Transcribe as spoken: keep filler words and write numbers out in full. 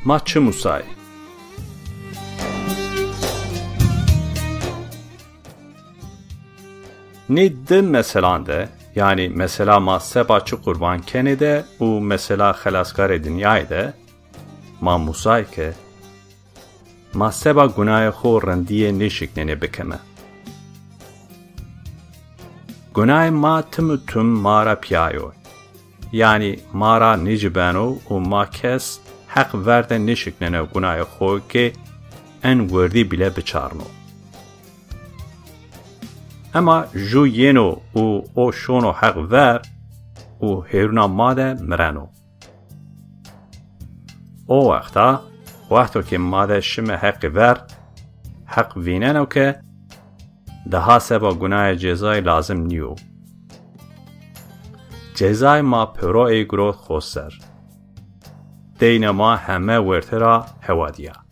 Ma çi musay? Nê di meselan de, yanî mesela ma seba çi qurban kenê de û mesela xelaskarê dinyayê de, ma musay ke ma seba gunayê xo rindîyê nêşiknenê bikeme. Gunayê ma tim û tim ma ra pîya yo. Yanî ma ra nêcibeno û ma kes heq ver de nêşikneno gunayê xo ke en werdî bîle biçarno. Ema ju yeno û o şono heq ver û hêruna ma de mireno. O wexta, wexto ke ma de şime heqî ver, heq vîneno ke daha seba gunayê cezayî lazim nîyo. Cezayê ma pêro ey girot xo ser. Deyne ma heme werte ra hewa dîya.